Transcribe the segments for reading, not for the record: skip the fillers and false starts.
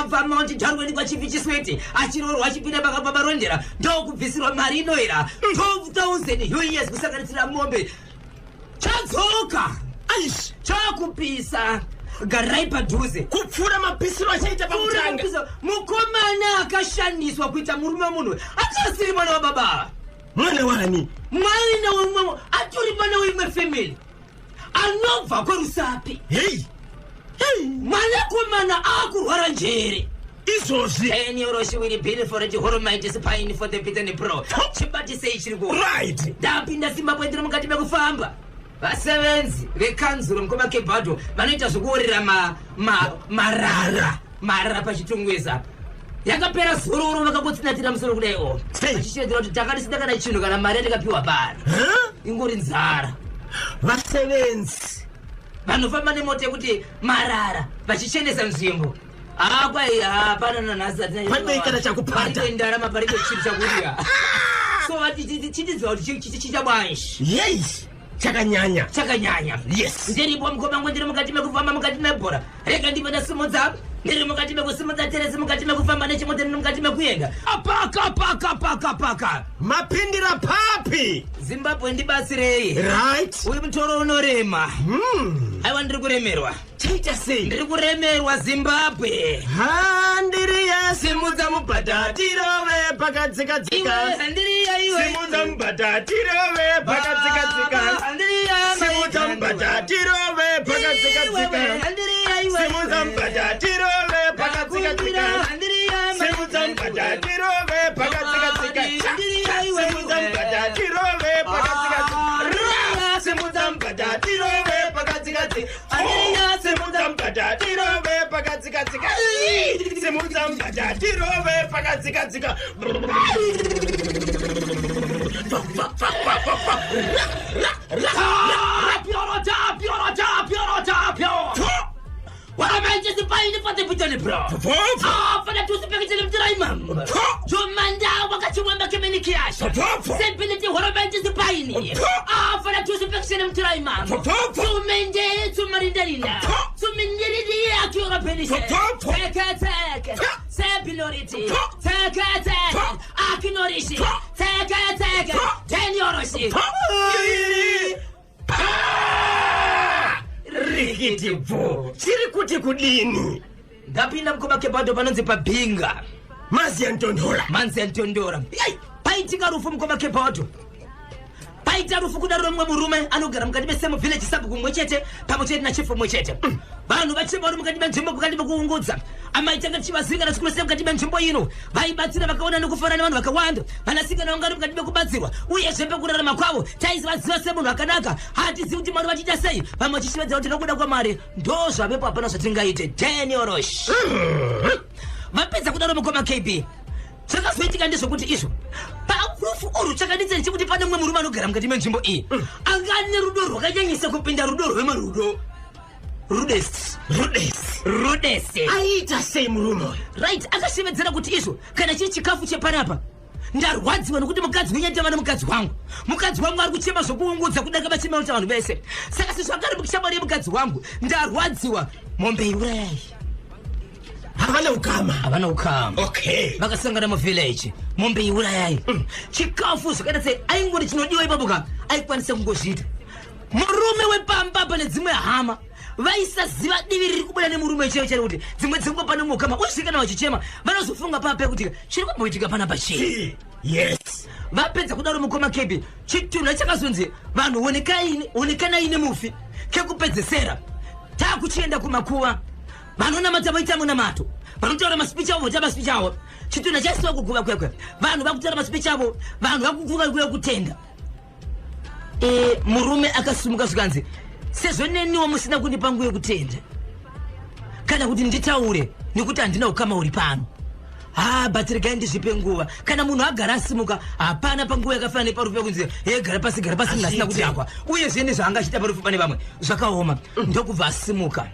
Akabva Mount Darwin kwaChief Chiswete achiroorwa achipinda pakabva Marondera ndokubvisirwa mari inoera 12,000 US kusanganisira mombe. Chadzoka! Aish! Chakupisa! Garai padhuze. Kupfuura mapisiro achaita pakutanga. Kupisa. Mukomana akashandiswa kuita murume wemunhu achasiri mwana wababa. Mwana wani? Mwana wemumwe atori mwana weimwe family. Anobva kwaRusape. Hey! Hey! Mwanakomana akurwara njere. Izvozvi. Ten euro shiwiri bill for the whole mighty spine for the beaten pro. Chibatisei chiri ku. Right. Ndapinda Zimbabwe ndiri mukati mekufamba. Vasevenzi vekanzuro mukoma Kebhadho vanoita zvekuorera ma, ma, marara marara paChitungwiza. Yakapera zororo vakangotsinatira musoro kudai o. Sei? Vachishedzera kuti takarisina kana chinhu kana mari yatakapiwa pano. Huh? Ingori nzara. Vasevenzi. Vanofamba nemota yekuti marara vachichenesa nzvimbo. Kwai hapana nanhasi hatina Paribe kana chakupata. Paribe ndarama, paribe chinhu chakudya. So vati chitiziva kuti chichabwanshi. Yei! Chakanyanya. Chakanyanya. Yes. Ndiripo mukoma wangu, ndiri mukati mekufamba mukati mebhora. Rega ndive ndasimudza. Ndiri mukati mekusimudza teresi, mukati mekufamba nechimota, ndiri mukati mekuenda. Paka paka paka paka. Mapindira papi? Zimbabwe ndibatsirei. Right. Uyu mutoro unorema. Aiwa ndiri kuremerwa. Chaita sei? Ndiri kuremerwa Zimbabwe. Handiriya simudza mubhadha tirove pakadzika-dzika. Iwe handiriya iwe. Simudza mubhadha tirove pakadzika-dzika. Handiriya. Simudza mubhadha tirove pakadzika-dzika. Handiriya iwe. Simudza mubhadha tirove pakadzika-dzika. Handiriya. Simudza mubhadha tirove pakadzika-dzika. Handiriya iwe. Simudza mubhadha tirove pakadzika-dzika. Ra! Simudza mubhadha tirove pakadzika-dzika. Handiriya. Simudza mubhadha tirove pakadzika-dzika. Simudza mubhadha tirove pakadzika-dzika. Tapio, tapio, tapio. Wamaitisi paini for the bitone bro. Ah, fana tusi pekitele mtirai mam. Jomanda wakachiwemba kemeni kiasha. Sebility horomaitisi paini. Ah, fana tusi pekitele mtirai mam. Tumende tumarindarinda. Tumindiridi akiora penishe. Teke teke. Sebiloriti. Teke teke. Akinorishi. Teke teke. Tenyoroshi. Rikiti bvo. Chiri kuti kudini? Ndapinda mukoma Kebhadho panonzi paBinga. Mazi yantondola. Manzi yantondola. Yai, paitika rufu mukoma Kebhadho. Paita rufu kudaro mumwe murume anogara mukati mesemo village sabhuku mumwe chete pamwe chete nachief mumwe chete. Vanhu vachema vari mukati menzvimbo mukati mekuungudza. Amai tanga tichivaziva kana chikuru mukati menzvimbo ino. Vaibatsira vakaona nekufara nevanhu vakawanda. Vanasikana vanga vari mukati mekubatsirwa. Uyezve pekurarama kwavo taivaziva semunhu akanaka. Hatizivi kuti Mwari vachiita sei. Vamwe vachishevedzera kuti nokuda kwaMwari ndo zvavepo, hapana zvatingaite. Daniel Rosh. Vapedza kudaro mukoma KB. Zvakazoitika ndezvekuti izvo parufu urwu chakadetsera chekuti pane mumwe murume anogara mukati menzvimbo iyi anga ane rudo rwakanyanyisa kupinda rudo rwemarudo. Rudest. Rudest. Rudest. Aiita sei murume uyu? Right, akashevedzera kuti izvo kana chiri chikafu chepanapa ndarwadziwa nokuti mukadzi wenyu atava nemukadzi wangu. Mukadzi wangu ari kuchema zvokuungudza kudarika machema anoita vanhu vese. Saka sezvo anga ari shamwari yemukadzi wangu ndarwadziwa. Mombe iurayai. Havana ukama. Havana ukama. Okay. Vakasangana muvillage. Mombe iurayai. Chikafu zvakaita sei aingori chinodiwa ipapo ka aikwanisa kungozviita. Murume wepamba pane dzimwe hama vaisaziva divi riri kubuda nemurume chaiyo chaiyo kuti dzimwe dzenguva pane mumwe ukama uyezve kana vachichema vanozofunga papa kuti chiri kumboitika panapa chii. Yes. Vapedza kudaro mukoma KB chitunha chakazonzi vanhu onekanai nemufi kekupedzesera. Takuchienda kumakuva. Vanonamata voita munamato. Vanotaura maspeech avo voita maspeech avo. Chitunha chaisiwa kuguva kwekwe. Vanhu vakutaura maspeech avo, vanhu vakukuva kuya kutenda. Murume akasimuka zvikanzi sezvo neniwo musina kundipa nguva yekutenda kana kuti nditaure nekuti handina ukama uri pano. But regai ndizvipe nguva. Kana munhu agara asimuka hapana panguva yakafanana neparufu yekunzi hey, gara pasi, gara pasi, munhu asina kudhakwa. Uyezve nezvaanga achiita parufu pane vamwe zvakaoma. Ndokubva asimuka.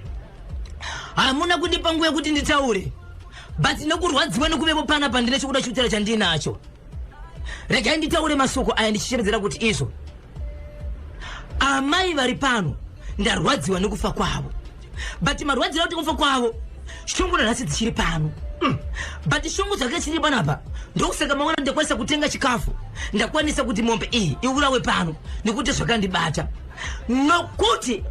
Hamuna kundipa nguva yekuti nditaure, but nekurwadziwa nekuvepo panapa ndine chokuda chekutaura chandinacho. Regai nditaure masoko aya ndichicheredzera kuti izvo amai vari pano ndarwadziwa nekufa kwavo, but marwadziro kuti kufa kwavo Shungu nanhasi dzichiri pano. But shungu dzake chiri panapa, ndokusaka maona ndakwanisa kutenga chikafu, ndakwanisa kuti mombe iyi iurawe pano, nekuti zvakandibata, nokuti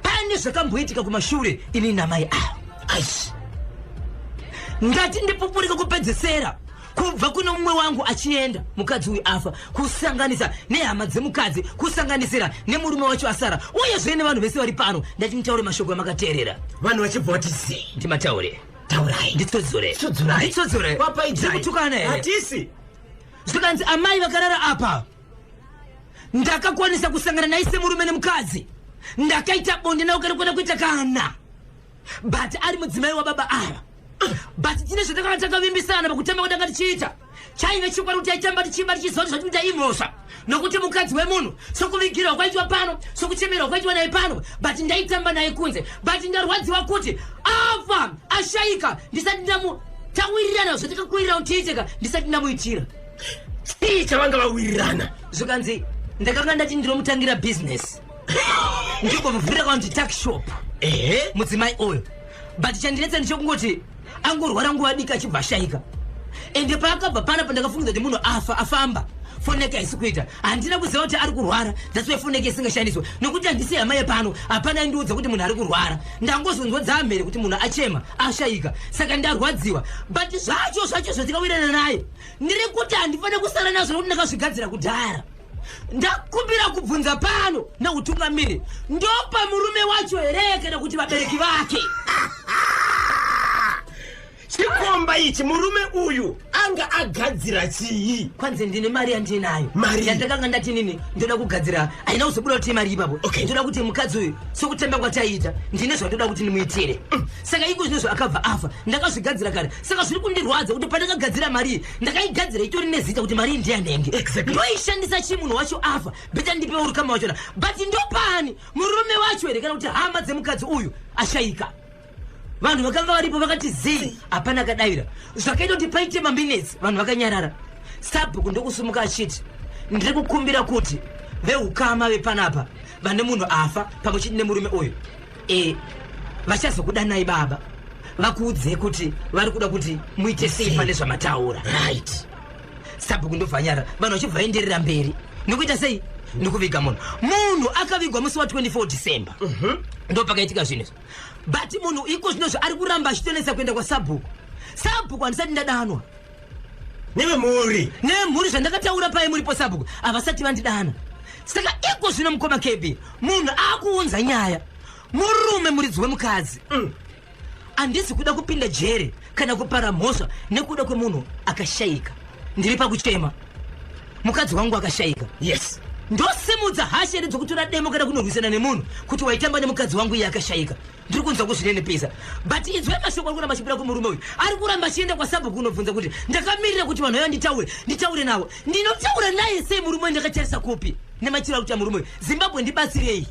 pane zvakamboitika kumashure ini namai ava. Aish. Ndati ndipupurike kupedzesera kubva kune mumwe wangu achienda, mukadzi uyu afa, kusanganisa nehama dzemukadzi, kusanganisira nemurume wacho asara, uyezve nevanhu vese vari pano. Ndati mutaure mashoko amakateerera. Vanhu vachibva vati sei? Ndimataure. Taurai. Nditsodzore. Tsudzurai. Nditsodzore. Papaidzai. Ndikutukana here? Hatisi. Zvikanzi amai vakarara apa, ndakakwanisa kusangana naye semurume nemukadzi, ndakaita bonde nawo kana kuenda kuita kana, but ari mudzimai wababa ava. But tine zvatakanga takavimbisana pakutamba kwatanga tichiita. Chaive chokwadi kuti taitamba tichiimba, tichiziva kuti zvatikuita imhosva, nokuti mukadzi wemunhu, sokuvigirwa kwaitwa pano, sokuchemerwa kwaitwa naye pano, but ndaitamba naye kunze. But ndarwadziwa kuti afa, ashayika, ndisati ndamutawirirana zvatakakwirira kuti tiiteka, ndisati ndamuitira. Chii chavanga vawirirana? Zvikanzi ndakanga ndati ndinomutangira bhizinesi, ndimbomuvhurira kana kuti tuck shop. Mudzimai uyu, but chandinetsa ndechekungoti angorwara nguva diki achibva ashayika. Ende paakabva panapa, ndakafungidza kuti munhu afa, afamba. Foni yake haisi kuita, handina kuziva kuti ari kurwara. That's why foni yake isingashandiswa, nokuti handisi hama yepano, hapana indiudza kuti munhu ari kurwara. Ndangozonzwa dzamhere kuti munhu achema, ashayika. Saka ndarwadziwa, but zvacho zvacho zvatikawirana naye, ndiri kuti handifaniri kusara nazvo, nokuti ndakazvigadzira kudhara. Ndakumbira kubvunza pano neutungamiri, ndopa murume wacho here kana kuti vabereki vake? Chikomba ichi, murume uyu anga agadzira chii? Kwanzi ndine mari yandinayo. Mari? Yandakanga ndati nini ndoda kugadzira, haina kuzobuda kuti mari ipapo. Ndoda kuti mukadzi uyu, sokutamba kwataiita, ndine zvandoda kuti ndimuitire. Saka iko zvinozvo akabva afa, ndakazvigadzira kare. Saka zviri kundirwadza kuti pandakagadzira mari iyi, ndakaigadzira itori nezita kuti mari iyi ndiyanenge. Ndoishandisa chii munhu wacho afa? Better ndipe urukama wachona. But ndopani, murume wacho here kana kuti hama dzemukadzi uyu ashayika? Vanhu vakanga varipo vakati zii, hapana akadavira. Zvakaita kuti paite maminetsi vanhu vakanyarara. Sabhuku ndokusumuka achiti, ndiri kukumbira kuti veukama vepanapa vane munhu afa pamwe chete nemurume uyu, vachazokudanai baba, vakuudzei kuti vari kuda kuti muite sei pane zvamataura. Sabhuku ndobva anyarara, vanhu vachibva vaenderera mberi nekuita sei, nekuviga munhu. Munhu akavigwa musi wa24 December, ndo pakaitika zvinhu izvi. But munhu iko zvinozvo ari kuramba achitonetsa kuenda kwasabhuku. Sabhuku, handisati ndadanwa. Nevemhuri. Nemhuri. Zvandakataura paye muripo sabhuku, havasati vandidana. Saka iko zvino, mukoma KB, munhu akuunza nyaya, murume muridzi wemukadzi. Handisi kuda kupinda jere kana kupara mhosva nekuda kwemunhu akashayika. Ndiri pakuchema, mukadzi wangu akashayika. Ndosimudza hasha here dzokutora demo kana kunorwisana nemunhu kuti waitamba nemukadzi wangu iye akashayika? Ndiri kunzwa kuzvinenepesa. But inzwai mashoko ari kuramba achipira kumurume uyu. Ari kuramba achienda kwasabhuku kunobvunza kuti ndakamirira kuti vanhu vaiva nditaure, nditaure navo. Ndinotaura naye sei murume uyu? Ndakatarisa kupi nemachiro ari kuita murume uyu? Zimbabwe, ndibatsirei.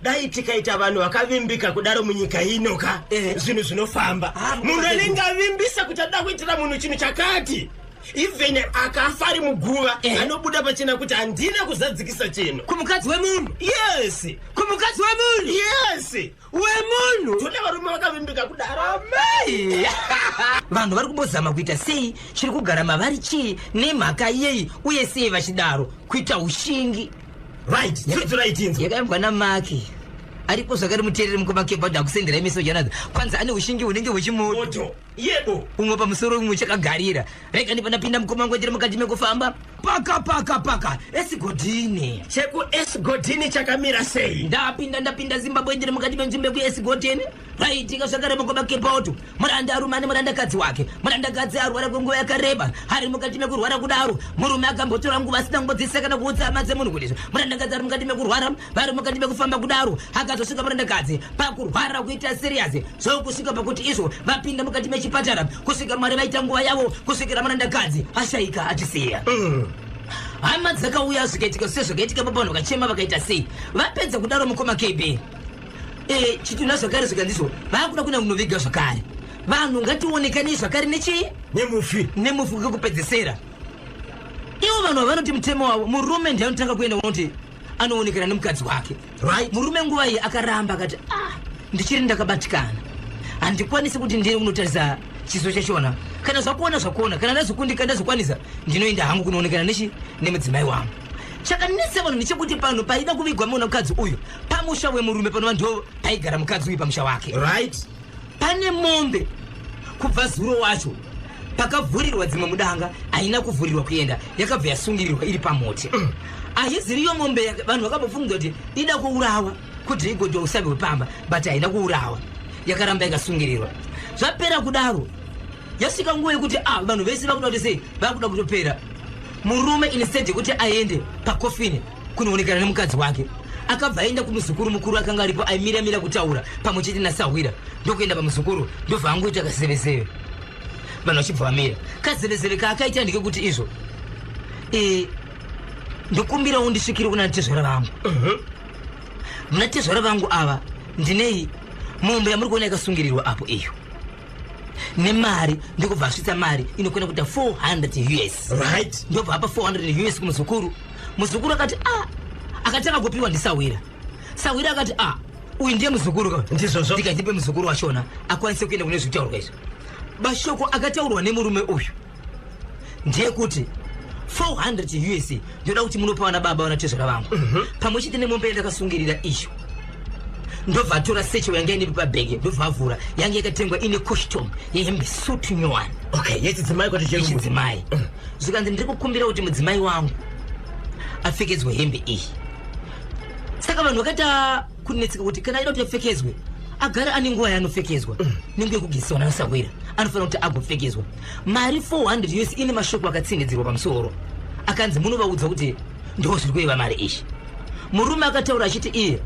Dai tikaita vanhu vakavimbika kudaro munyika ino ka, zvinhu zvinofamba. Ah, munhu anenge avimbisa kuti ada kuitira munhu chinhu chakati, even akafa ari muguva, anobuda pachena kuti handina kuzadzikisa chinhu. Kumukadzi wemunhu. Kumukadzi wemunhu. Wemunhu. Toda varume vakavimbika kudaro. Amai, vanhu vari kumbozama kuita sei? Chiri kugara mavari chii, nemhaka yei, uye sei vachidaro kuita ushingi? Right, tsudzurai tinzwa. Yakaimbwa namaki aripo zvakare. Muteereri, mukoma Kebhadha akusenderai mesoji anadzo. Kwanzi ane ushingi hunenge hwechimoto. Moto yebo. Umwe pamusoro, umwe chakagarira. Rega ndibva ndapinda, mukoma wangu, ndiri mukati mekufamba paka paka paka Esigodhini. Cheku Esigodhini chakamira sei? Ndapinda, ndapinda Zimbabwe, ndiri mukati menzvimbo yekuEsigodhini. Raitika zvakare, mukoma Kepoto, muranda arume ane murandakadzi wake. Murandakadzi arwara kwenguva yakareba, ari mukati mekurwara kudaro. Murume akambotora nguva asina kumbodzisa kana kuudza hama dzemunhu kuti murandakadzi ari mukati mekurwara. Vari mukati mekufamba kudaro, akazosvika murandakadzi pakurwara kuita serious, zvokusvika pakuti izvo vapinda mukati mechipatara, kusvika Mwari vaita nguva yavo, kusvikira murandakadzi ashayika, achisiya. Hama dzakauya, zvikaitika sezvakaitika papa, vanhu vakachema, vakaita sei. Vapedza kudaro, mukoma KB, chitunha zvakare zvikandizvo vakuda kuenda kunoviga zvakare. Vanhu ngationekanei zvakare nechii? Nemufi. Nemufi kekupedzesera. Ivo vanhu vavanoti mutemo wavo, murume ndiye anotanga kuenda unoti anoonekera nemukadzi wake. Murume nguva iyi akaramba, akati, ah, ndichiri ndakabatikana. Handikwanisi kuti ndiende kunotarisa chiso chachona. Kana zvakuona zvakuona, kana ndazokundika ndazokwanisa, ndinoenda hangu kunoonekana nechi nemudzimai wangu. Chakanetsa vanhu ndechekuti panhu paida kuvigwa muna mukadzi uyu pamusha wemurume, panova ndo paigara mukadzi uyu pamusha wake. Pane mombe kubva zuro wacho pakavhurirwa dzimwe mudanga, haina kuvhurirwa kuenda, yakabva yasungirirwa iri pamuti. Ahiziriyo mombe vanhu vakambofunga kuti ida kuurawa kuti igodya usavi hwepamba, but haina kuurawa, yakaramba yakasungirirwa. Zvapera kudaro, yasvika nguva yekuti vanhu vese vakuda kuti sei, vakuda kutopera. Murume, instead yekuti aende pakofini kunoonekana nemukadzi wake, akabva aenda kumuzukuru mukuru akanga aripo, aimira mira kutaura pamwe chete nasahwira. Ndokuenda pamuzukuru, ndobva angoita kazevezeve, vanhu vachibva vamira. Kazevezeve kaakaita ndekekuti izvo, ndokumbirawo ndisvikire kuna tezvara vangu. Muna tezvara vangu ava ndinei mombe yamuri kuona yakasungirirwa apo iyo nemari. Ndokubva asvitsa mari inokwana kuita 400 US. Ndobva apa 400 US kumuzukuru. Muzukuru akati a akatanga kupiwa ndisahwira. Sahwira akati, a uyu ndiye muzukuru ka." Ndizvozvo. Ndikatipe muzukuru wachona akwanise kuenda kune zvitaurwa izvi. Mashoko akataurwa nemurume uyu ndeyekuti 400 US ndoda kuti munopa vana baba, vana tezvara vangu, pamwe chete nemombe yandakasungirira iyo. Ndobva atora satchel yanga ine pabhegi, ndobva avhura, yanga yakatengwa ine costume yehembe, suit nyowani. Okay, yechidzimai kwete cherume. Yechidzimai. Zvikanzi, ndiri kukumbira kuti mudzimai wangu apfekedzwe hembe iyi. Saka vanhu vakaita kunetseka kuti kana aida kuti apfekedzwe, agare ane nguva yaanopfekedzwa nenguva yekugeziswa naasahwira, anofanira kuti agopfekedzwa. Mari 400 US ine mashoko akatsinhidzirwa pamusoro, akanzi munovaudza kuti ndo zviri kureva mari iyi. Murume akataura achiti iye,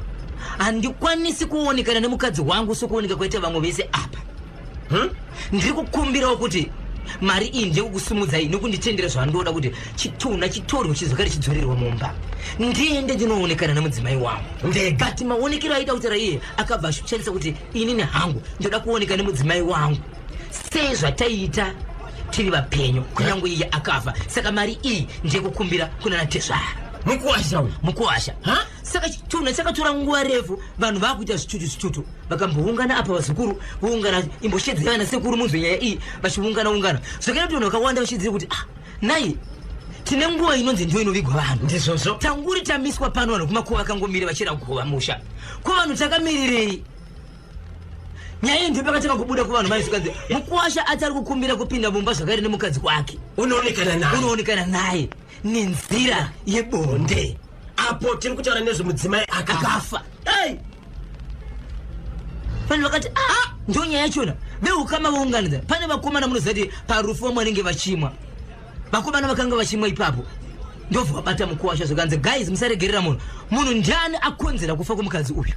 handikwanisi kuonekana nemukadzi wangu sokuoneka kwaita vamwe vese apa. Ndiri kukumbirawo kuti mari iyi ndeyekukusumudzai nokunditendera zvandoda kuti chitunha chitorwe chizokare chidzorerwa mumba, ndiende ndinoonekana nemudzimai wangu. Ndega. But maonekero aida kutaura iye, akabva ashandisa kuti inini hangu ndoda kuoneka nemudzimai wangu sezvataiita tiri vapenyu, kunyange iye akafa. Saka mari iyi ndeyekukumbira kuna natezvara. Mukuwasha uyu. Mukuwasha. Ha? Saka chitunha chakatora nguva refu, vanhu vakuita zvitutu zvitutu, vakamboungana apa, vazukuru voungana, imboshedzera vana sekuru munzwe nyaya iyi, vachiungana ungana. Zvakaita kuti vanhu vakawanda vachidzira kuti, ah, nai tine nguva inonzi ndiyo inovigwa vanhu. Ndizvozvo. Tanguri tamiswa pano, vanhu kumakuva vakangomira vachira gova musha. Ko vanhu takamirirei? Nyaya iyi ndiyo pakatanga kubuda kuvanhu maisukanzi mukuwasha ati ari kukumbira kupinda mumba zvakare nemukadzi wake. Unoonekana naye. Unoonekana naye nenzira yebonde. Apo tiri kutaura nezvemudzimai akafa. Akafa. Hey! Vanhu vakati, ah, ndo nyaya yachona. Veukama vounganidza. Pane vakomana, munoziva kuti parufu vamwe vanenge vachimwa, vakomana vakanga vachimwa ipapo, ndobva vabata mukuwasha. Zvakanzi, guys, musaregerera munhu. Munhu ndiani akonzera kufa kwemukadzi uyu?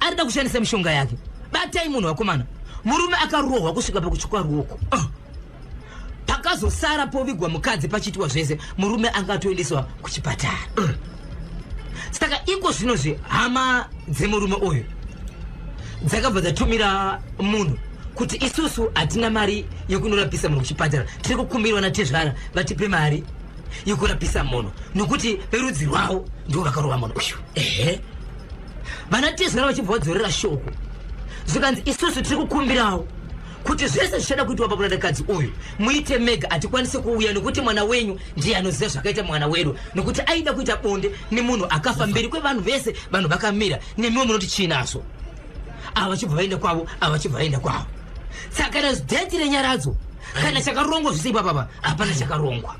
Arida kushandisa mishonga yake. Batai munhu, vakomana. Murume akarohwa kusvika pakutsvuka ruoko. Oh. Pakazosara povigwa mukadzi, pachiitwa zvese, murume anga atoendeswa kuchipatara. Saka iko zvinozvi hama dzemurume uyu dzakabva dzatumira munhu kuti isusu hatina mari yekunorapisa munhu kuchipatara, tiri kukumbirwa natezvara vatipe mari yekurapisa munhu, nokuti verudzi rwavo ndivo vakarova munhu uyu. Vana tezvara vachibva vadzorera shoko, zvikanzi, isusu tiri kukumbirawo kuti zvese zvichada kuitwa pamunandakadzi uyu muite mega, hatikwanisi kuuya, nokuti mwana wenyu ndiye anoziva zvakaita mwana wedu, nokuti aida kuita bonde nemunhu akafa mberi kwevanhu vese, vanhu vakamira. Nemiwo munoti chiinazvo? Ava vachibva vaenda kwavo, ava vachibva vaenda kwavo. Saka kana date renyaradzo, kana chakarongwa zvise ipapapa, hapana chakarongwa.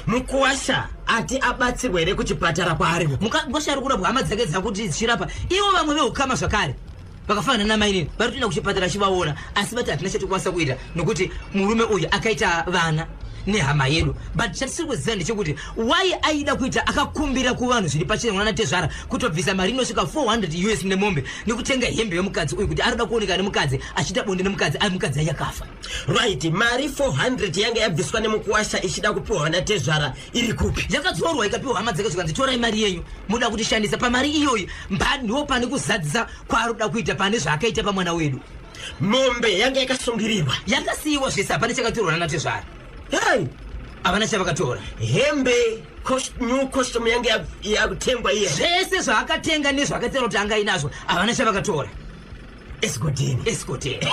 Mukuwasha ati abatsirwa here kuchipatara kwaari? Mukuwasha ari kurapwa, hama dzake dzakuti dzichirapa ivo. Vamwe veukama zvakare vakafanana namainini vari kutoenda kuchipatara achivaona, asi vati hatina chatikwanisa kuita nokuti murume uyu akaita vana nehama yedu. But chatisiri kuziva ndechekuti why aida kuita, akakumbira kuvanhu zviri pachena mwana tezvara kutobvisa mari inosvika 400 US nemombe nekutenga hembe yemukadzi uyu, kuti arida kuoneka nemukadzi achiita bonde nemukadzi ai mukadzi ayakafa. Right, mari 400 yanga yabviswa nemukuwasha ichida kupiwa vana tezvara iri kupi? Yakadzorwa ikapiwa hama dzake, zvikanzi, torai mari yenyu, muda kutishandisa pamari iyoyi ndo pane kuzadzisa kwaari kuita pane zvaakaita pamwana wedu. Mombe yanga yakasungirirwa? Yakasiyiwa zvese, hapana chakatorwa nanatezvara. Hey! Havana chavakatora. Hembe, new costume yanga yakutengwa iye? Zvese zvaakatenga nezvaakatenga kuti anga inazvo, havana chavakatora. Esigodini. Esigodini.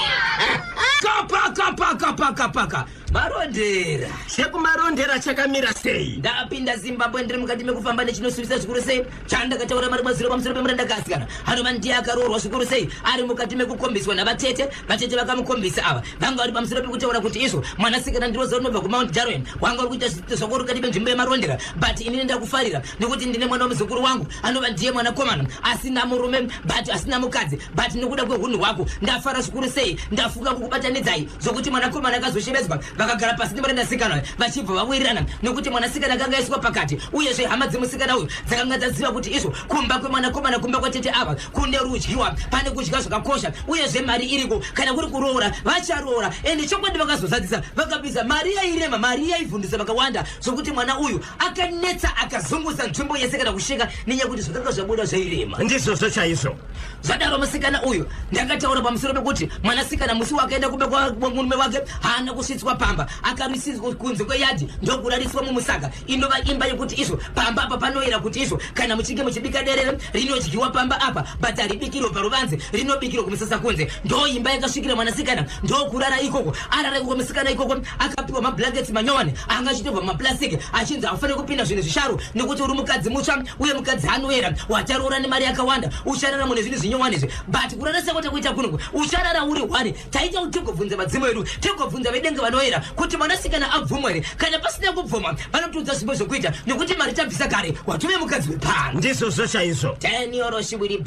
Kapaka paka paka paka Marondera. Chekumarondera chakamira sei? Ndapinda Zimbabwe ndiri mukati mekufamba nechinosuvisa zvikuru sei chandakataura mari mazuro pamusoro pemurandakasikana anova ndiye akaroorwa zvikuru sei ari mukati mekukombiswa navatete. Vatete vakamukombisa ava vanga vari pamusoro pekutaura kuti izvo mwanasikana ndiroza rinobva kuMount Darwin, wanga uri kuita zvako uri mukati menzvimbo yeMarondera, but inini ndakufarira nekuti ndine mwana wemuzukuru wangu anova ndiye mwanakomana asina murume but asina mukadzi, but nekuda kwehunhu hwako ndafara zvikuru sei, ndafunga kukubatanidzai. Zvokuti mwanakomana akazoshevedzwa, vakagara pasi nemurandasikana vachibva vawirirana, nekuti mwanasikana akanga aiswa pakati. Uyezve hama dzemusikana uyu dzakanga dzaziva kuti izvo kumba kwemwanakomana, kumba kwatete ava, kune rudyiwa, pane kudya zvakakosha, uyezve mari iriko. Kana kuri kuroora, vacharoora. Ende chokwadi vakazozadzisa, vakabvisa mari yairema, mari yaivhundisa vakawanda, zvokuti mwana uyu akanetsa, akazungusa nzvimbo yese kana kusheka, nenyaya yekuti zvakanga zvabuda zvairema. Ndizvozvo chaizvo. Zvadaro, musikana uyu ndakataura pamusoro pekuti mwanasikana musi wakaenda kumba kwamurume wake haana kusvitswa pamba, akarwisiswa kunze kweyadhi, ndokurariswa mumusaka, inova imba yekuti izvo pamba apa panoyera, kuti izvo kana muchinge muchibika derere rinodyiwa pamba apa, but haribikirwe paruvanze, rinobikirwa kumusasa kunze. Ndo imba yakasvikira mwanasikana, ndokurara ikoko. Arara ikoko musikana ikoko, akapiwa mablankets manyowani anga achitobva mumaplastic, achinzi haufaniri kupinda zvinhu zvisharo nekuti uri mukadzi mutsva uye mukadzi anoera wacharoora nemari yakawanda, ucharara mune zvinhu zvinyowani izvi. But kurara sekwata kuita kunoku, ucharara uri hwani. Taita kuti tigobvunza vadzimu vedu, tigobvunza vedenga vanoera kuti mwanasikana abvumwa here. Kana pasina kubvuma, vanotiudza zvimwe zvokuita, nekuti mari tabvisa kare, watove mukadzi wepano. Ndizvozvo chaizvo. Tenioroshiwiri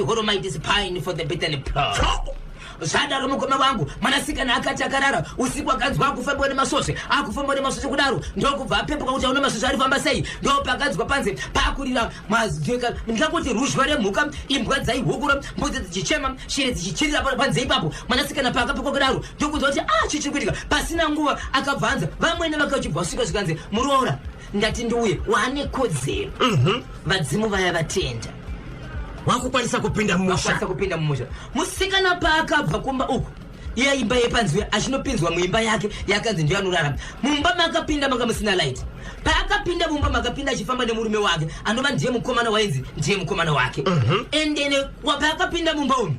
horomaitis pine for the bitter poor. Zvadaro, mukoma wangu, mwanasikana akati akarara usiku, akanzwa akufambiwa nemasvosve, akufambiwa nemasvosve kudaro, ndokubva apepuka kuti aona masvosve arifamba sei. Ndopakanzwa panze pakurira ndingangoti ruzhwa remhuka, imbwa dzaihukura, mbudzi dzichichema, shiri dzichichirira panze ipapo. Mwanasikana paakapepuka kudaro, ndokunzwa kuti a chii chiri kuitika. Pasina nguva akabvanza vamwene vakachibva vasvika, zvikanzi, "Muroora, ndati ndiuye, wane kodzero." Vadzimu vaya vatenda. Wakukwanisa kupinda mumusha. Vakwanisa kupinda mumusha. Musikana paakabva kumba uku, iya imba yepanzwe, achinopinzwa muimba yake yakanzi ndiyo anorara, mumba makapinda manga musina light. Paakapinda mumba, makapinda achifamba nemurume wake anova ndiye mukomana wainzi ndiye mukomana wake. Endene paakapinda mumba umu,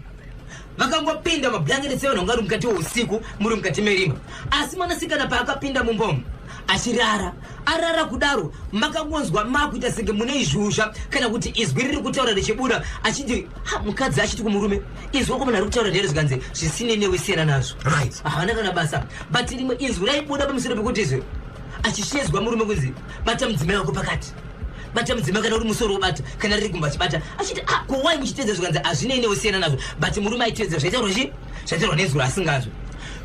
vakangopinda mablanketi sevanhu vanga vari mukati weusiku, muri mukati merima. Asi mwanasikana paakapinda mumba umu achirara, arara kudaro, makangonzwa makuita senge mune izhuzha kana kuti izwi riri kutaura richibuda, achiti ha, mukadzi achiti kumurume, "Izwi wako munhu ari kutaura ndere." Zvikanzi, "Zvisine newe, siyana nazvo." Havana kana basa. But rimwe izwi raibuda pamusoro pekuti izwi achishedzwa murume kunzi, "Bata mudzimai wako pakati, bata mudzimai, kana uri musoro wobata, kana riri gumbo achibata." Achiti, "Ah, ko wai muchiteedza?" Zvikanzi, "Hazvinei newe, siyana nazvo." But murume aiteedza zvaitaurwa chi zvaitaurwa nezwi raasingazwi.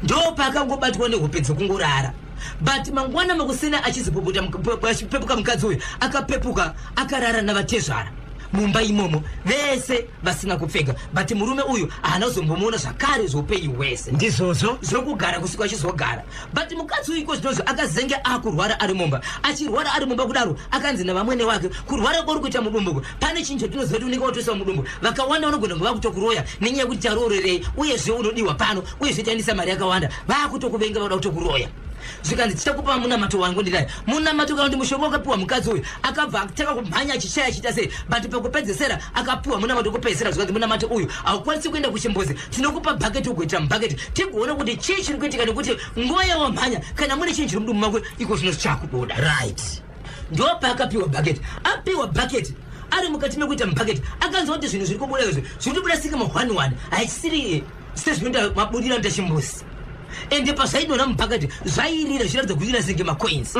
Ndo paakangobatwa nehope dzekungorara. But mangwana makusena achizopopota, achipepuka, mukadzi uyu akapepuka akarara navatezvara mumba imomo, vese vasina kupfeka. But murume uyu haana kuzombomuona zvakare zveupenyu hwese. Ndizvozvo. Zvokugara kusvika achizogara. But mukadzi uyu iko zvinozvo akazenge akurwara ari mumba. Achirwara ari mumba kudaro, akanzi navamwene wake, "Kurwara kwauri kuita mudumbuko, pane chinhu chatinoziva kuti unenge watoisa mudumbu. Vakawanda vanogona kunge vakutokuroya nenyaya yekuti taroorerei, uyezve unodiwa pano, uyezve taendesa mari yakawanda, vakutokuvenga, vakuda kutokuroya." Zvikanzi, "Tichakupa munamato wangu." Ndinai munamato kana kuti mushonga wakapiwa mukadzi uyu, akabva atanga kumhanya achichaya, achiita sei, but pakupedzesera akapiwa munamato wekupedzisira. Zvikanzi, "Munamato uyu haukwanisi kuenda kuchimbuzi, tinokupa bhaketi, ugoitira mubhaketi, tigoona kuti chii chiri kuitika, nekuti nguva yawamhanya, kana mune chinhu chiri mudumbu mako, iko zvino zvichakubuda." Ndo paakapiwa bhaketi. Apiwa bhaketi, ari mukati mekuita mubhaketi, akanzwa kuti zvinhu zviri kubuda izvi zviri kubuda sike ma1 haichisiri sezvinoita mabudiro anoita chimbuzi. Ende pazvaidonha mubhaketi zvairira zvichiratidza kuira senge macoins.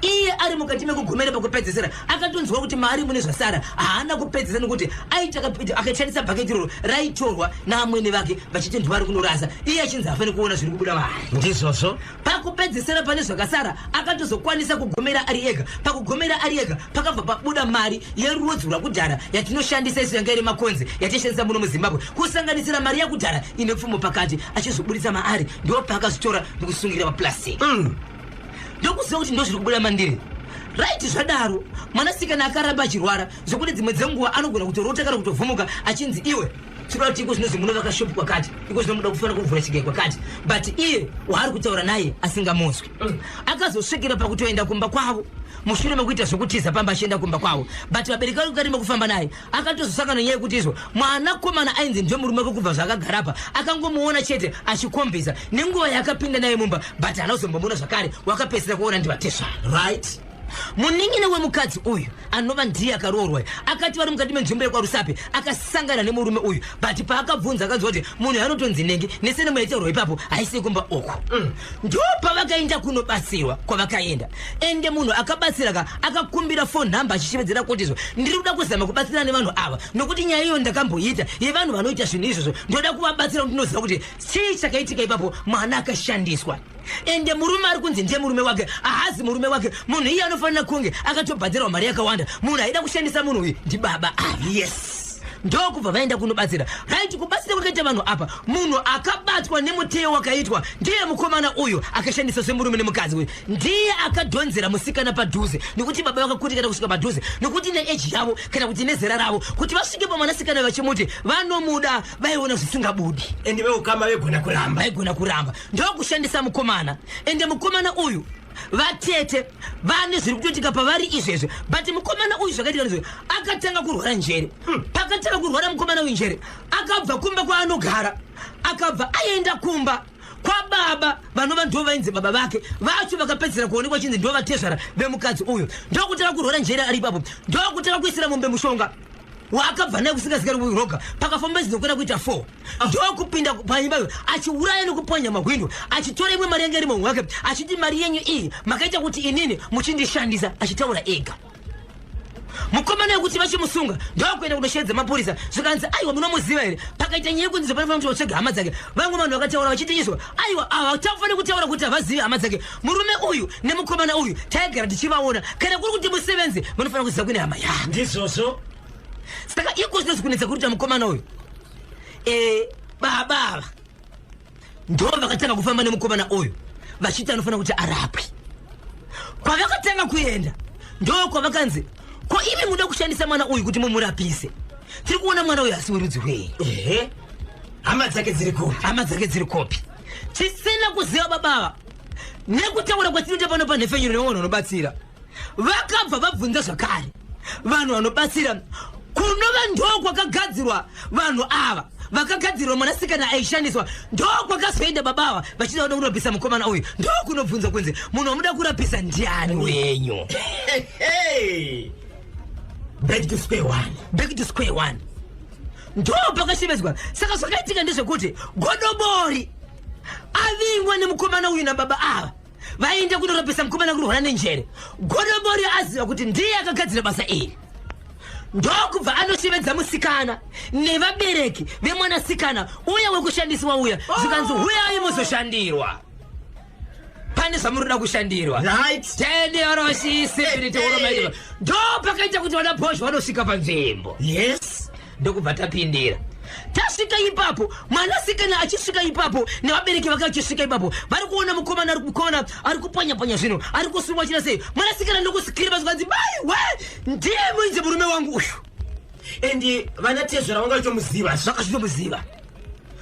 Iye ari mukati mekugomera, pakupedzisira akatonzwa kuti mari mune zvasara. Haana kupedzisa nekuti aiti akashandisa bhaketi iroro, raitorwa naamwene vake vachiti ndivari kunorasa, iye achinzi hafaniri kuona zviri kubuda mari. Ndizvozvo. Pakupedzisira pane zvakasara, akatozokwanisa kugomera ari ega. Pakugomera ari ega, pakabva pabuda mari yerudzi rwakudhara yatinoshandisa isu, yanga iri makonzi yatinoshandisa muno muZimbabwe, kusanganisira mari yakudhara ine pfumo pakati. Achizobudisa maari, ndo paakazvitora ndokusungirira maplastic, ndokuziva kuti ndo zviri kubuda mandiri. Right, zvadaro mwanasikana akaramba achirwara, zvokuti dzimwe dzenguva anogona kutorota kana kutovhumuka achinzi, "Iwe, Tinoda kuti iko zvinozi munovaka shopu kwakati, iko zvino muda kufanira kuvhura chigai kwakati, but iye waari kutaura naye asingamunzwi. Akazosvikira pakutoenda kumba kwavo mushure mekuita zvekutiza pamba achienda kumba kwavo, but vabereki vari mukati mekufamba naye. Akatozosangana nenyaya yekuti izvo mwanakomana ainzi ndiye murume wake kubva zvaakagara apa, akangomuona chete achikombisa nenguva yaakapinda naye mumba, but haana kuzombomuona zvakare. Wakapedzisira kuona ndivatezvara. Right. Munin'ina wemukadzi uyu anova ndiye akaroorwa akati vari mukati menzvimbo yekwaRusape akasangana nemurume uyu, but paakabvunza akanzwa kuti munhu anotonzi nengi nesurname yaitaurwa ipapo haisi kumba uku. Ndo pavakaenda kunobatsirwa kwavakaenda, ende munhu akabatsira ka akakumbira phone number achishevedzera kuti izvo ndiri kuda kuzama kubatsirana nevanhu ava, nokuti nyaya iyo ndakamboita yevanhu vanoita zvinhu izvozvo, ndoda kuvabatsira kuti ndinoziva kuti chii chakaitika ipapo. Mwana akashandiswa, ende murume ari kunzi ndiye murume wake haazi murume wake. Munhu iye anofanira kunge akatobhadhirwa mari yakawanda. Munhu aida kushandisa munhu uyu ndibaba ava. Ndokubva vaenda kunobatsira. Right, kubatsira kwakaita vanhu apa, munhu akabatwa nemuteyo wakaitwa ndiye mukomana uyu akashandisa semurume nemukadzi uyu. Ndiye akadhonzera musikana padhuze, nekuti baba vakakutikana kusvika padhuze, nekuti neage yavo kana kuti nezera ravo kuti vasvike pamwanasikana vachimuti vanomuda, vaiona zvisingabudi. Ende veukama vegona kuramba. Vaigona kuramba, ndokushandisa mukomana. Ende mukomana uyu, vatete vane zviri kutoitika pavari izvezvi, but mukomana uyu zvakaitika ndizvo, akatanga kurwara njere. Pakatanga kurwara mukomana uyu njere, akabva kumba kwaanogara, akabva aenda kumba kwababa vanova ndo vainzi baba vake vacho vakapedzisira kuonekwa chinzi ndo vatezvara vemukadzi uyu. Ndokutanga kurwara njere ari ipapo, ndokutanga kuisira mombe mushonga waakabva naye kusingazikari kuroga. Pakafamba zinokwira kuita 4, ndokupinda paimba iyo achiuraya nekupwanya mahwindo, achitora imwe mari yange iri mumwe wake, achiti mari yenyu iyi makaita kuti inini muchindishandisa, achitaura ega mukomana wekuti vachimusunga. Ndokuenda kunoshevedza mapurisa, zvikanzi aiwa, munomuziva here? Pakaita nyaya yekunzi panofanira kuti vatsvage hama dzake. Vamwe vanhu vakataura vachiti izvo aiwa, havachafaniri kutaura kuti havazivi hama dzake. Murume uyu nemukomana uyu taigara tichivaona. Kana kuri kuti musevenzi, vanofanira kuziva kune hama yake. Ndizvozvo. Saka iko zvinozi kunetsa kuri kuita mukomana uyu, baba ava ndo vakatanga kufamba nemukomana uyu vachiti anofanira kuti arapwe. Kwavakatanga kuenda ndo kwavakanzi, ko imi muda kushandisa mwana uyu kuti mumurapise, tiri kuona mwana uyu asi werudzi rwei? Ehe, hama dzake dziri kupi? Hama dzake dziri kopi? Tisina kuziva babava nekutaura kwatinoita pano panhefenyuro nevanhu vanobatsira, vakabva vabvunza zvakare vanhu vanobatsira kunova ndo kwakagadzirwa vanhu ava vakagadzirwa mwanasikana aishandiswa. Ndo kwakazoenda babava vachida kuda kurapisa mukomana uyu, ndo kunobvunza kunzi munhu wamuda kurapisa ndiani wenyu? Hey! Back to square one. Back to square one, ndo pakashevedzwa. Saka zvakaitika ndezvekuti godobori avingwa nemukomana uyu nababa ava vaenda kunorapisa mukomana kurwara nenjere, godobori aziva kuti ndiye akagadzira basa iri, ndokubva anoshevedza musikana nevabereki vemwanasikana uya wekushandiswa uya, zvikanzi huyai muzoshandirwa, pane zvamunoda kushandirwa. Tenderoshisipiriteoromaitwa ndo pakaita kuti vana bhozho vanosvika panzvimbo. Ndokubva tapindira, tasvika ipapo, mwanasikana achisvika ipapo nevabereki vake vachisvika ipapo, vari kuona mukomana ari mukomana ari kupwanya-pwanya zvinhu, ari kusungwa china sei. Mwanasikana ndokusikirima, zvikanzi mai we, ndiye muinzi murume wangu uyu. And vana tezvara vanga vachitomuziva. Vakachitomuziva,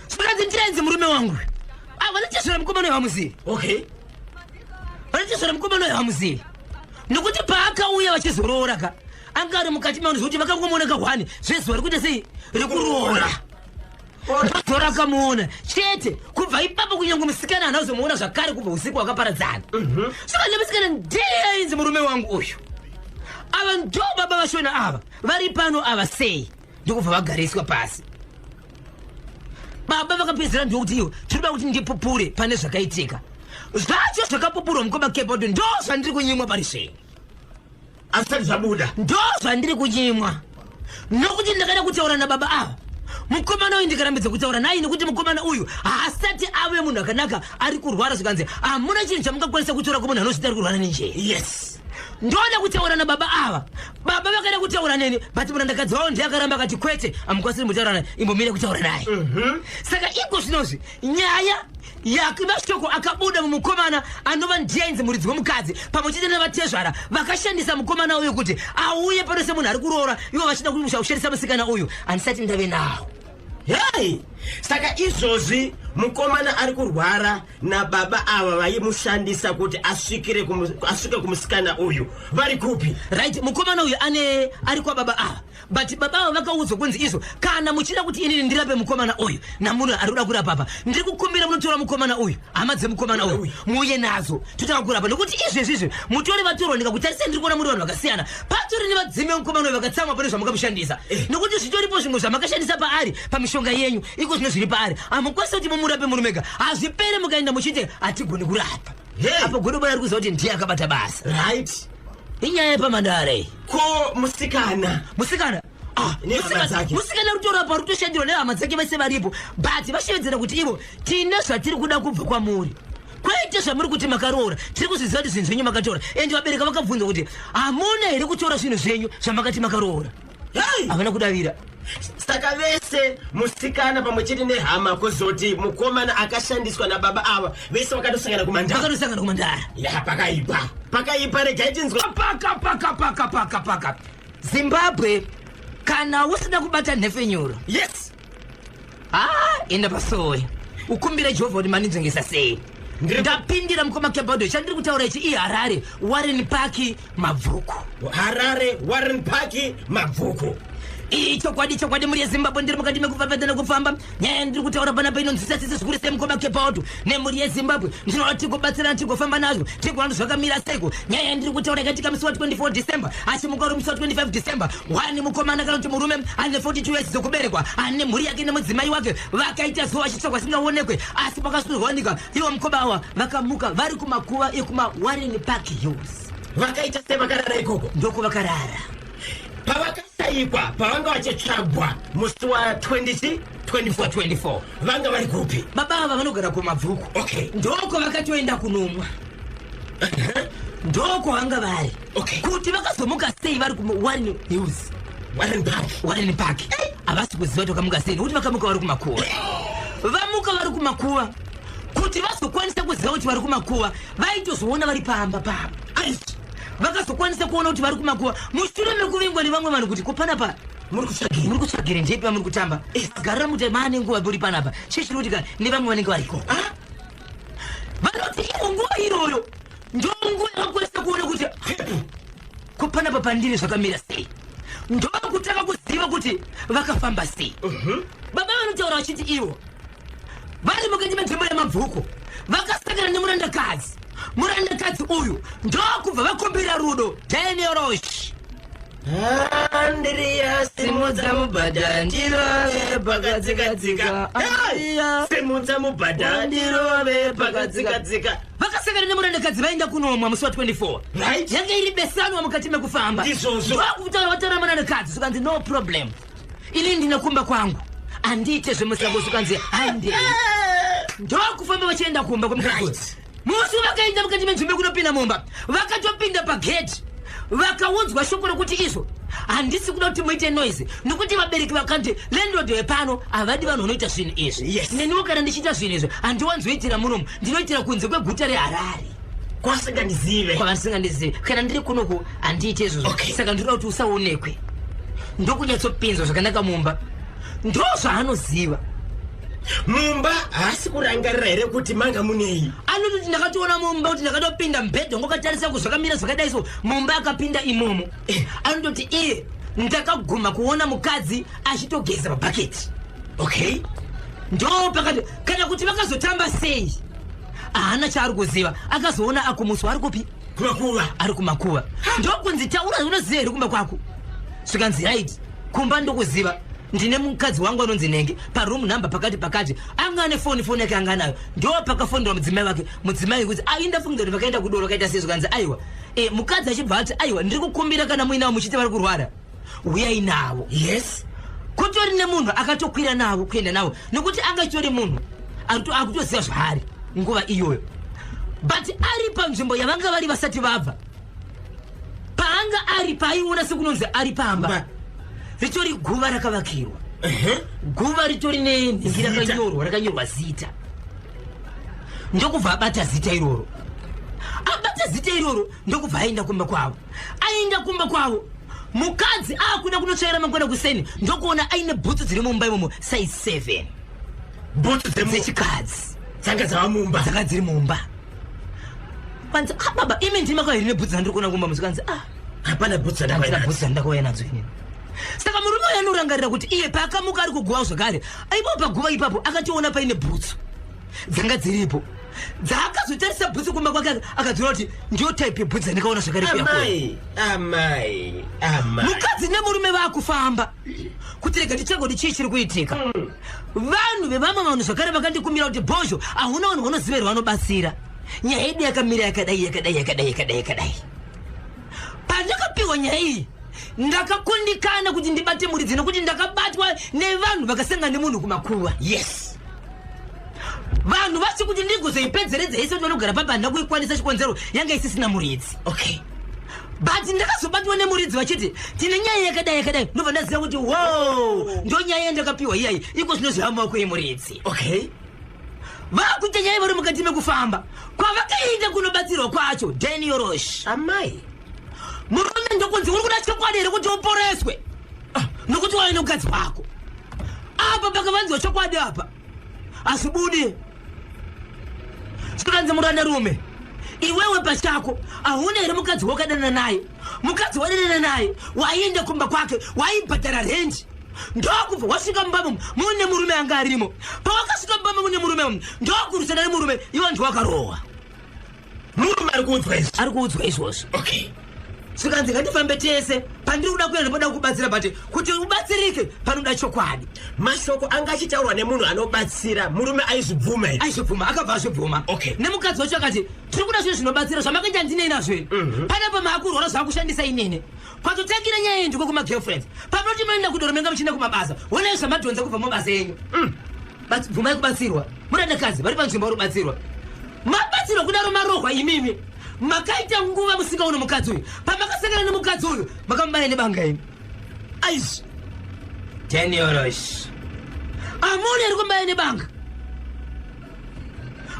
zvikanzi ndienzi murume wangu uyu. Ah, vanatezvara mukomana uyu hamuzivi. Vanatezvara mukomana uyu hamuzivi, nokuti paakauya vachizoroora ka, anga ari mukati mavanhu, zvokuti vakangomuona kahwani zvezuva rikuita sei rekuroora, ndozora akamuona chete. Kubva ipapo kunyange musikana haana kuzomuona zvakare kubva usiku hwakaparadzana. Saka nemusikana ndiye ainzi murume wangu uyu, ava ndo baba vashona ava vari pano ava sei. Ndokubva vagariswa pasi, baba vakapedzera ndokuti iwo tinoda kuti ndipupure pane zvakaitika zvacho. Zvakapupurwa mukoma kepa kuti ndo zvandiri kunyimwa pari zvino. Asati zvabuda. Ndo zvandiri kunyimwa, nokuti ndakada kutaura nababa ava, mukomana uyu ndikarambidza kutaura naye, nekuti mukomana uyu haasati ave munhu akanaka, ari kurwara. Zvikanzi hamuna chinhu chamungakwanisa kutaura kumunhu anozviti ari kurwara nenjere. Ndoda kutaura nababa ava, baba vakada kutaura neni, but murandakadzi wavo ndiye akaramba, akati kwete, hamukwanisi kumbotaura naye, imbomira kutaura naye. Saka iko zvinozvi nyaya yamashoko akabuda mumukomana anova ndiye ainzi muridzi wemukadzi pamwe chete navatezvara vakashandisa mukomana uyu kuti auye pano semunhu ari kuroora, ivo vachida kushandisa musikana uyu, handisati ndave nawo. Hei, saka izvozvi mukomana ari kurwara nababa ava vaimushandisa kuti asvike kumusikana uyu vari kupi? Right, mukomana uyu ane ari kwababa ava, but baba ava vakaudzwa kunzi izvo kana muchida kuti inini ndirape mukomana uyu namunhu ari kuda kurapa apa, ndiri kukumbira munotora mukomana uyu, hama dzemukomana uyu muuye nadzo totanga kurapa, nekuti izvezvi izvi mutori vatorwa. Ndikakutarisa ndiri kuona muri vanhu vakasiyana. Patori nevadzimi vemukomana uyu vakatsamwa pane zvamukamushandisa, nekuti zvitoripo zvimwe zvamakashandisa paari pamishonga yenyu iko zvino zviri paari. Hamukwanisi kuti mumurape murumega, hazvipere. Mukaenda muchiti hatigoni kurapa. Hey. Apo godobori ari kuziva kuti ndiye akabata basa. Inyaya yepamandare. Ko musikana? Musikana, ah, Nehama dzake. Musikana rutorapa, rutoshandirwa nehama dzake vese varipo, but vashevedzera kuti ivo tine zvatiri kuda kubva kwamuri, kwete zvamuri kuti makaroora. Tiri kuzviziva kuti zvinhu zvenyu makatora. Ende vabereki vakabvunzwa kuti hamuna here kutora zvinhu zvenyu zvamakati makaroora? Hey! Havana kudavira. Saka vese musikana pamwe chete nehama, kuzoti mukomana akashandiswa nababa ava, vese vakatosangana kumandara. Vakatosangana kumandara. Ya, pakaipa, pakaipa. Regai tinzwa. Paka paka paka paka paka. Zimbabwe, kana usina kubata nhefenyuro, ha, enda pasowe ukumbire Jehovha kuti mandinzvengesa sei. Ndapindira mukoma Kebado. Chandiri kutaura ichi iHarare, Warren Park, Mabvuku. Harare, Warren Park, Mabvuku. Iyi chokwadi, chokwadi muri yeZimbabwe. Ndiri mukati mekufamba nekufamba. Nyaya yandiri kutaura panapa inonzwisa tsitsi zvikuru semukoma Kebado nemhuri yeZimbabwe. Ndinoda tigobatsirana, tigofamba nazvo, tigoona kuti zvakamira seiko. Nyaya yandiri kutaura yakaitika musi wa24 December, achimuka uri musi wa25 December. Wani mukomana kana kuti murume ane 42 years dzokuberekwa, ane mhuri yake nemudzimai wake. Vakaita zuva vachitsvagwa singaonekwe, asi pakasvirwanika ivo mukoma ava vakamuka vari kumakuva ekuma Warren Park Hills. Vakaita sei? Vakarara ikoko? Ndokuvakarara. Pavakashayikwa, pavanga vachitsvagwa musi wa20 24, 24, vanga vari kupi? Baba ava vanogara kuMabvuku. Ndoko vakatoenda kunomwa, ndoko vanga vari. Kuti vakazomuka sei vari kuWarren Hills, Warren Park, Warren Park, havasi kuziva kuti vakamuka sei, nekuti vakamuka vari kumakuva. Vamuka vari kumakuva, kuti vazokwanisa kuziva kuti vari kumakuva, vaitozoona vari pamba pavo. Vakazokwanisa kuona kuti vari kumakuva mushure mekuvingwa nevamwe vanhu kuti kopanapa muri kutsvagei? Muri kutsvagire ndepi vamuri kutamba? Garira muti maane nguva muri panapa, chii chiri kuitika nevamwe vanenge variko? Ah? Vanoti ivo nguva iyoyo ndo nguva yakakwanisa kuona kuti kupanapa pandiri zvakamira sei, ndokutanga kuziva kuti vakafamba sei. Baba vanotaura vachiti ivo vari mukati menzvimbo yeMabvuku vakasangana nemurandakadzi. Murandakadzi uyu ndokubva vakumbira rudo. Daniel Rosh. Andiriya, simudza mubhadha ndirove pakadzikadzika. Andiriya. Simudza mubhadha ndirove pakadzikadzika. Vakasangana nemurandakadzi vaenda kunomwa musi wa24. Yanga iri besanwa mukati mekufamba. Ndizvozvo. Ndokutaura vataura murandakadzi, zvikanzi, "No problem, ini ndine kumba kwangu, handiite zvemusango." Zvikanzi, "Handei." Ndokufamba vachienda kumba kwemukadzi. Musi vakaenda mukati menzvimbo kunopinda mumba, vakatopinda pageti, vakaudzwa shoko rokuti izvo handisi kuda kuti muite noise, nokuti vabereki vakanti landlord wepano havadi vanhu vanoita zvinhu izvi. Neniwo kana ndichiita zvinhu izvi handiwanzoitira munomu, ndinoitira kunze kweguta reHarare Kwasingandizive. Kwavasingandizivi. Kana ndiri kunoku handiite izvozvo. Saka ndinoda kuti usaonekwe. Ndokunyatsopinzwa zvakanaka mumba, ndo zvaanoziva. Mumba haasi kurangarira here kuti manga munei? Anototi ndakatoona mumba kuti ndakatopinda mubhedha ngokatarisa kuzvakamira zvakadai. So mumba akapinda imomo, anototi iye ndakaguma kuona mukadzi achitogeza pabhaketi. Ndo pakati kana kuti vakazotamba sei haana chaari kuziva. Akazoona akumuswa ari kupi? Kumakuva. Ari kumakuva. Ndokunzi, "Taura, unoziva here kumba kwako?" Zvikanzi, "Right, kumba ndokuziva. Ndine mukadzi wangu anonzi Nenge, paroom number pakati pakati." Anga ane foni, foni yake anga anayo. Ndo pakafonderwa mudzimai wake. Mudzimai kuti ainda funga kuti vakaenda kudoro, vakaita sei. Zvikanzi, "Aiwa." Mukadzi achibva ati, "Aiwa, ndiri kukumbira kana muinavo muchiti vari kurwara, uyai navo." Kutori nemunhu akatokwira navo kuenda navo, nekuti anga chitori munhu akutoziva zvaari nguva iyoyo. But ari panzvimbo yavanga vari vasati vabva, paanga ari paaiona sekunonzi ari pamba, ritori guva rakavakirwa, guva ritori nenhingi Zita. rakanyorwa zita. Ndokubva abata zita iroro. Abata zita iroro, ndokubva aenda kumba kwavo. Aenda kumba kwavo, Mukadzi akuda kunotsvaira mangwana kuseni, ndokuona aine bhutsu dziri mumba imomo, size 7. Bhutsu dzechikadzi. Dzanga dzava mumba. Dzanga dziri mumba. Kwanzi, "Ah, baba, imi ndimi makauya here nebhutsu dzandiri kuona kumba?" Muzikanzi, "Ah, hapana bhutsu. Handina dzandakauya. Bhutsu dzandakauya nadzo inini." Saka murume uyu anorangarira kuti iye paakamuka ari kuguva zvakare, aipo paguva ipapo akatoona paine bhutsu dzanga dziripo. Dzaakazotarisa bhutsu kumba kwake, akadziona kuti ndiyo type yebhutsu dzandikaona zvakare kuya kuya. Amai, amai, amai! Mukadzi nemurume vaakufamba kuti rega titsvage kuti chii chiri kuitika. Vanhu vevamwe vanhu zvakare vakandikumira kuti, "Bhozho, hauna vanhu vanoziva here vanobatsira? Nyaya yedu yakamira yakadai, yakadai, yakadai, yakadai, yakadai." Pandakapiwa nyaya iyi, ndakakundikana kuti ndibate muridzi, nekuti ndakabatwa nevanhu vakasangana nemunhu kumakuva. Vanhu vachi kuti ndigozoipedzeredza yese kuti vanogara papa, handina kuikwanisa. Chikonzero, yanga isisina muridzi. But ndakazobatwa nemuridzi vachiti, "Tine nyaya yakadai, yakadai." Ndobva ndaziva kuti wo, ndo nyaya yandakapiwa iyayi. Iko zvino zvamaoko emuridzi. Vakuita nyaya vari mukati mekufamba kwavakaenda kunobatsirwa kwacho, Daniel Rosh. Amai! Murume ndokunzi, "Uri kuda chokwadi here kuti uporeswe? Ah, nokuti waive nemukadzi wako apa." Pakavanziwa chokwadi apa hazvibudi. Zvikanzi, "Murandarume, iwewe pachako hauna here mukadzi wakadanana naye? Mukadzi wadanana naye, waienda kumba kwake, waibhadhara rendi, ndokubva wasvika mumba mumu mune murume anga arimo. Pawakasvika mumba mune murume umu, ndokurwisana nemurume, iwe ndiwakarohwa." Murume ari kuudzwa izvi? Ari kuudzwa izvozvo. Zvikanzi, "Ngatifambe tese. Pandiri kuda kuenda ndopada kubatsira, but kuti ubatsirike panoda chokwadi." Mashoko anga achitaurwa nemunhu anobatsira, murume aizvibvuma here? Aizvibvuma, akabva azvibvuma. Nemukadzi wacho akati, "Tiri kuda zvinhu zvinobatsira. Zvamakaita handinei nazvo ini. Panapa maakurwara, zvaakushandisa inini. Kwatotangira nyaya iyi ndiko kumagirlfriends. Pamunoti munoenda kudoro, menga muchienda kumabasa, honai zvamadhonza kubva mumabasa enyu. Bvumai kubatsirwa." Murandakadzi vari panzvimbo vari kubatsirwa. Mabatsirwa kudaro, marohwa imimi, makaita nguva musingaoni mukadzi uyu. Pamakasangana nemukadzi uyu, makamubaya nebanga imi. Aizvi! Daniel Rosh, amuna iri kumubaya nebanga.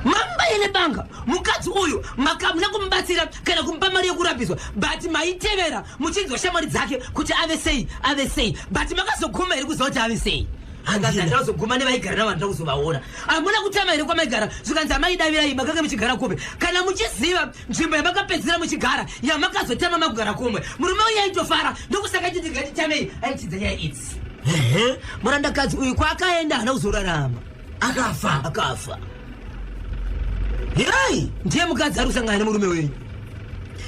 Mamubaya nebanga mukadzi uyu, makamuna kumubatsira kana kumupa mari yekurapiswa, but maitevera muchinzwa shamwari dzake kuti ave sei, ave sei. But makazoguma here kuziva kuti ave sei? Handina. Ndazoguma nevaigara navo, handina kuzovaona. Hamuna kutama here kwamaigara? Zvikanzi, "Amaidavirai, makanga muchigara kupi? Kana muchiziva nzvimbo yamakapedzisira muchigara, yamakazotama makugara kumwe." Murume uyu aitofara, ndokusaka chiti ngatitamei, aitidza nyaya idzi. Murandakadzi uyu kwaakaenda haana kuzorarama. Akafa? Akafa. Hei! Ndiye mukadzi ari kusangana nemurume wenyu.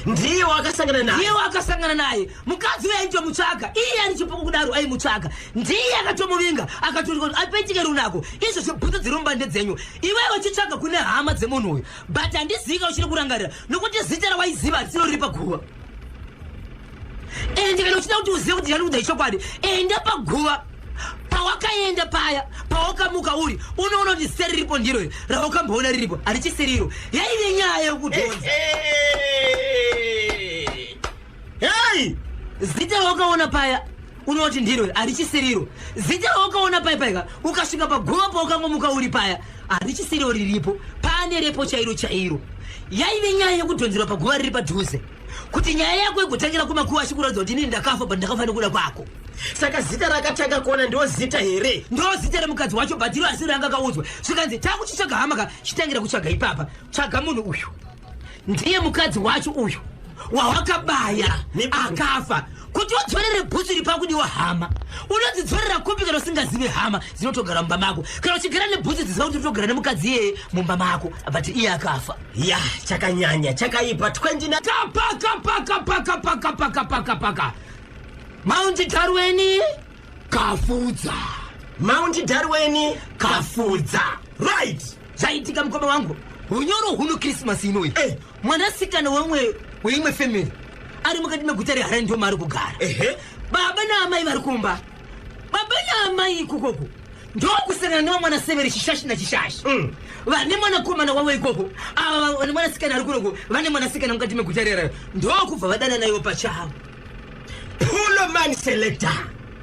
Ndiye wakasangana naye? Ndiye wakasangana naye. Mukadzi uyu aitomutsvaga, iye ari chipoko kudaro aimutsvaga. Ndiye akatomuvinga, akatooti apaitike runako. Izvo zvibhutsu dziri mumba ndedzenyu. Iwewe uchitsvaga kune hama dzemunhu uyu, but handizika uchiri kurangarira, nokuti zita rawaiziva harisiro riri paguva. Ende kana uchida kuti uzive kuti ndinokuudza ichokwadi, enda paguva pawakaenda paya pawakamuka uri, unoona kuti zita riripo ndiro iri rawakamboona riripo, harichisiriro. Yaive nyaya yekudhonza. Hei! Zita rawakaona paya, unoti ndiro, harichisiriro. Zita rawakaona paya paika ukasvika paguva pawakangomuka uri paya, harichisiriro riripo, pane repo chairo chairo. Yaive nyaya yekudhonzerwa paguva riri padhuze, kuti nyaya yako igotangira kumakuva, achikuratidza kuti inini ndakafa, but ndakafa nekuda kwako. Saka zita rakatanga kuona ndo zita here? Ndo zita remukadzi wacho, but iro asiri ranga kaudzwa. Zvikanzi, "Takuchitsvaga hama ka, chitangira kutsvaga ipapa. Tsvaga munhu uyu, ndiye mukadzi wacho uyu wawakabaya." Nebanga. Akafa. Kuti udzorere bhutsu iri pakudiwa hama. Unodzidzorera kupi kana usingazivi hama dzinotogara mumba mako? Kana uchigara nebhutsu, dziziva kuti utogara nemukadzi iyeye mumba mako, but iye akafa. Ya, chakanyanya, chakaipa. 29. Kapaka paka paka paka paka paka paka, Mount Darwin kafudza. Mount Darwin. Kafudza. Right. Zvaitika, mukoma wangu, unyoro huno Krismasi inoyi. Mwanasikana wemwe weimwe family ari mukati meguta reHarare, ndio maari kugara. Baba naamai vari kumba, baba naamai ikokoko ndokusangana nevamwana severe, chishashi nachishashi. Vane mwanakomana wavo ikoko, ava vane mwanasikana ari kunoko, vane mwanasikana mukati meguta reHarare, ndokubva vadana naivo pachavo. Puloman selector.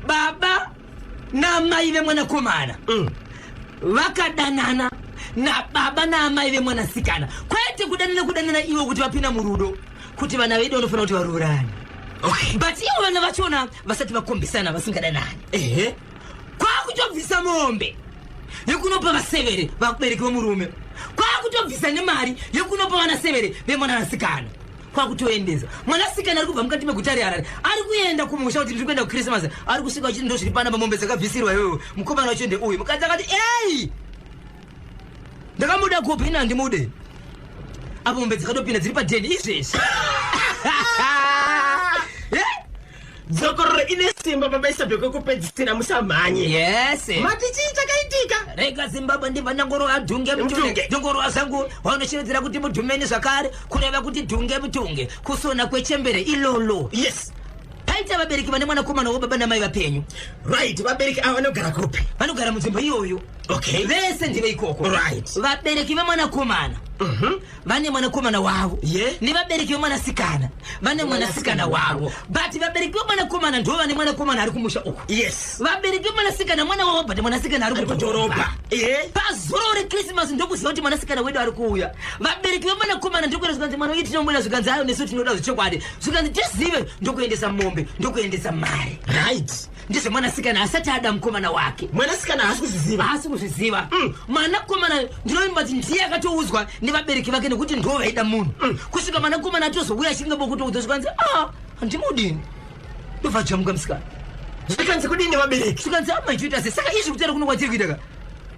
Baba namai vemwanakomana vakadanana nababa naamai vemwanasikana, kwete kudanana kudanana ivo kuti vapinda murudo, kuti vana vedu vanofanira kuti varoorane. Okay. But ivo vana vachona vasati vakombesana, vasingadanani. Kwakutobvisa mombe yekunopa vasevere vabereki vemurume, kwakutobvisa nemari yekunopa vanasevere vemwanasikana, kwakutoendesa mwanasikana ari kubva mukati meguta reHarare, ari kuenda kumusha kuti ndiri kuenda kuChristmas. Ari kusvika achiti, "Ndo zviri panapa, mombe dzakabvisirwa iwewe, mukomana wacho ndeuyu." Mukadzi akati, "Ei, ndakamuda kupi? Ini handimude." Apo mombe dzakatopinda, dziri padheni izvezvi. Eh? Dzokororo ine simba, baba Isabel, kwekupedzisira, musamhanye. Yes. Mati chii chakaitika? Rega Zimbabwe, ndibva ndangorova dhunge mutunge. Mutunge. Ndongorova zvangu waunoshevedzera kuti mudhumeni zvakare, kureva kuti dhunge mutunge, kusona kwechembere ilolo. Paita vabereki vane mwanakomana wababa namai vapenyu. Right, vabereki ava vanogara kupi? Vanogara munzvimbo iyoyo. Vese ndive ikoko. Vabereki vemwanakomana vane mwanakomana wavo. Nevabereki vemwanasikana vane mwanasikana wavo, but vabereki vemwanakomana ndo vane mwanakomana ari kumusha uku. Vabereki vemwanasikana mwana wavo, but mwanasikana ari ari kudhorobha. kudhorobha. Pazuro reChristmas ndokuziva kuti mwanasikana wedu ari kuuya. Vabereki vemwanakomana ndokuenda, zvikanzi, "Mwana uyu tinomuda." Zvikanzi, "Ayo, nesu tinoda zvechokwadi." Zvikanzi, "Tizive." Ndokuendesa mombe, ndokuendesa mari. Ndezvemwanasikana asati ada mukomana wake. Mwanasikana haasi kuzviziva. Haasi kuzviziva. Mwanakomana ndinoimba kuti ndiye akatoudzwa nevabereki vake, nekuti ndo vaida munhu. Kusvika mwanakomana atozouya achinge bokutoudza, zvikanzi, "A, handimudini." Ndobva jamuka musikana. Zvikanzi kudini vabereki? Zvikanzi, "Amai, toita sei?" Saka izvi kutaura kuno kwatiri kuita ka,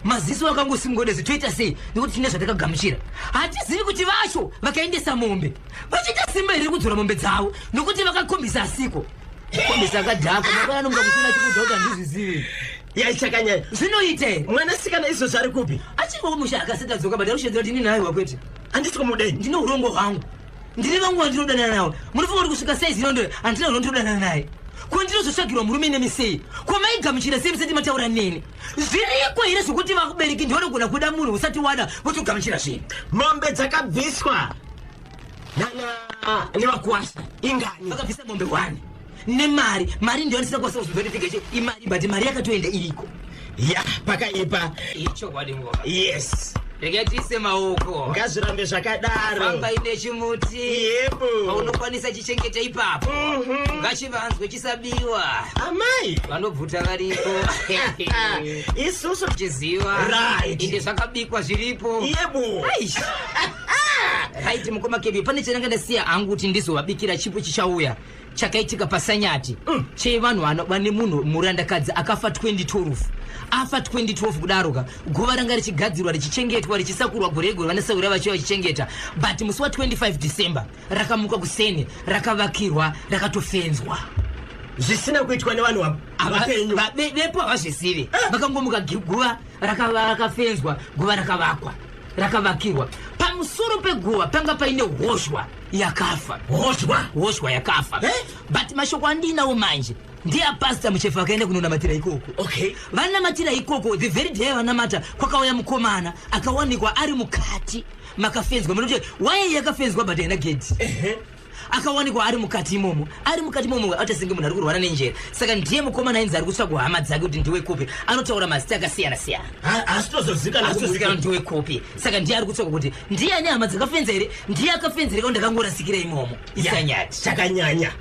maziso akangosimgodezi, toita sei? Nekuti tine zvatakagamuchira, hatizivi kuti vacho vakaendesa mombe vachiita simba here kudzora mombe dzavo, nokuti vakakombisa asiko kombisa akadhaka. Mangwana anomuka kusina chikudza kuti handizvizivi. Yaichakanyanya. Zvinoita here? Mwanasikana izvozvo ari kupi? Achiri kumusha, akasati adzoka, but arikushedzera kuti, "Inini haiwa, kwete." Handisi kumudei. Ndine urongwa hwangu, ndine vangu vandinodanana navo. Munofunga kuti kusvika saizi inondo handina unondinodanana naye? Ko ndinozotsvagirwa murume nemi sei? Ko maigamuchira sei musati mataura neni? Zviriko here zvokuti vakubereki ndivanogona kuda munhu usati wada votogamuchira zvinhu? Mombe dzakabviswa nana nevakuwasha ingani? Vakabvisa mombe 1 nemari. Mari ndiyo ndisina kukwanisa kuzozwa imari, but mari yakatoenda, iriko. Ya, pakaipa. Ichokwadi ngoma. Regai tiise maoko. Ngazvirambe zvakadaro. Fambai nechimuti. Paunokwanisa chichengete ipapo. Ngachivanzwe, chisabiwa. Amai. Vanobvuta variko. Isusu Chiziva. Ende zvakabikwa zviripo. Aish. Right, mukoma Kebi, pane chandanga ndasiya hangu kuti ndizovabikira chipo chichauya, chakaitika pasanyati chevanhu vane munhu murandakadzi akafa 2012. Afa 2012 kudaroka, guva ranga richigadzirwa, richichengetwa, richisakurwa gore igore, vanasaura vachiva vachichengeta, but musi wa25 December rakamuka kuseni, rakavakirwa, rakatofenzwa. Zvisina kuitwa nevanhu vapenyu. Vepo havazvizivi. Vakangomuka, guva rakafenzwa, guva rakavakwa, rakavakirwa. Pamusoro peguva panga paine hozhwa yakafa. Hozhwa? Hozhwa yakafa. Eh? But mashoko andinawo manje ndeapasta Muchefa, vakaenda kunonamatira ikoko. Vanamatira ikoko, the very day vanamata, kwakauya mukomana akawanikwa ari mukati makafenzwa. Munoti wai yakafenzwa, but haina gedhi. Akawanikwa ari mukati imomo, ari mukati imomo, aita senge munhu ari kurwara nenjere. Saka ndiye mukomana ainzi ari kutsvagwa hama dzake kuti ndiwe kupi. Anotaura mazita akasiyana siyana. Hasitozozikanwa. Asitozikanwa ndiwe kupi. Saka ndiye ari kutsvagwa kuti ndiye ane hama dzakafenza here, ndiye akafenzereka, ndakangorasikira imomo. Isanyati. Chakanyanya.